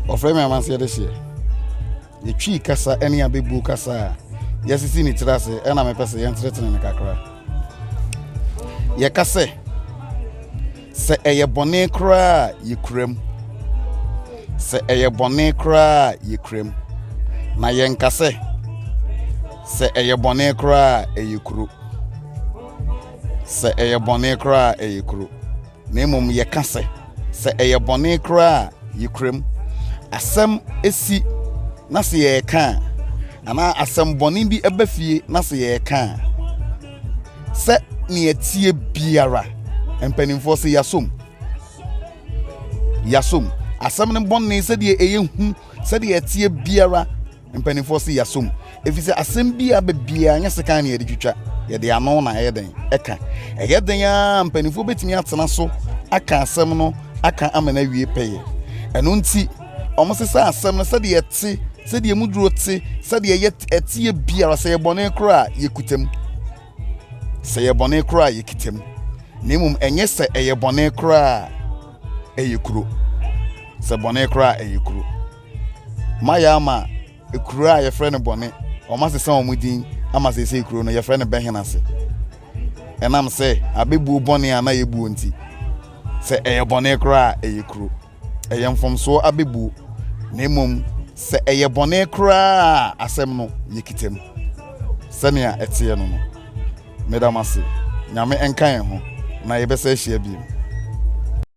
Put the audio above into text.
Wɔfrɛ me Amanseɛ Dehyeɛ. Yɛ Twi kasa ne abɛbuo kasa a yɛasisi ne tiri ase ɛna mepɛ sɛ yɛntenetene no kakra. Yɛka sɛ, sɛ ɛyɛ bɔne koraa a yɛkura mu. Sɛ ɛyɛ bɔne koraa a yɛkura mu. Na yɛnka sɛ, sɛ ɛyɛ bɔne koraa a ɛyɛ kuro. Sɛ ɛyɛ bɔne koraa a ɛyɛ kuro. Na mmom yɛka sɛ, sɛ ɛyɛ bɔne koraa a yɛkura mu. Asɛm si na sɛ yɛreka a, anaa asɛm bɔne bi ba fie na sɛ yɛreka a, sɛ nea ɛteɛ biara, mpanimfoɔ sɛ yɛasom. Yɛasom. Asɛm no bɔne sɛdeɛ ɛyɛ hu, sɛdeɛ ɛteɛ biara, Mpanimfoɔ se yɛasom ɛfiri sɛ asɛm bi a ba biara nyɛ sekan na yɛde twitwa, yɛde ano na ɛyɛ dɛn ɛka. Ɛyɛ dɛn ara mpanimfoɔ bɛtumi atena so aka asɛm no aka ama no awie pɛyɛ. Ɛno nti wɔsesa asɛm no sɛdeɛ ɛte, sɛdeɛ emu duro te, sɛdeɛ ɛyɛ ɛteɛ biara, sɛ ɛyɛ bɔne koraa a yɛkuta mu. Sɛ ɛyɛ bɔne koraa a yɛkita mu. Na mmom ɛnyɛ sɛ ɛyɛ bɔne koraa a ɛyɛ kuro. Sɛ bɔne koraa a ɛyɛ kuro. Mayɛ ama kuro a yɛfrɛ no bɔne, wɔasesa wɔn din ama seesei kuro no yɛfrɛ no Bɛhenase. Ɛnam sɛ abɛbuo bɔne a na yɛbuo nti, sɛ ɛyɛ bɔne koraa a ɛyɛ kuro. Ɛyɛ mfomsoɔ abɛbuo. Na mmom sɛ ɛyɛ bɔne koraa a asɛm no yɛkita mu. Sɛnea ɛteɛ no no. Meda mo ase. Nyame nka yɛn ho na yɛbɛsa ahyia bio.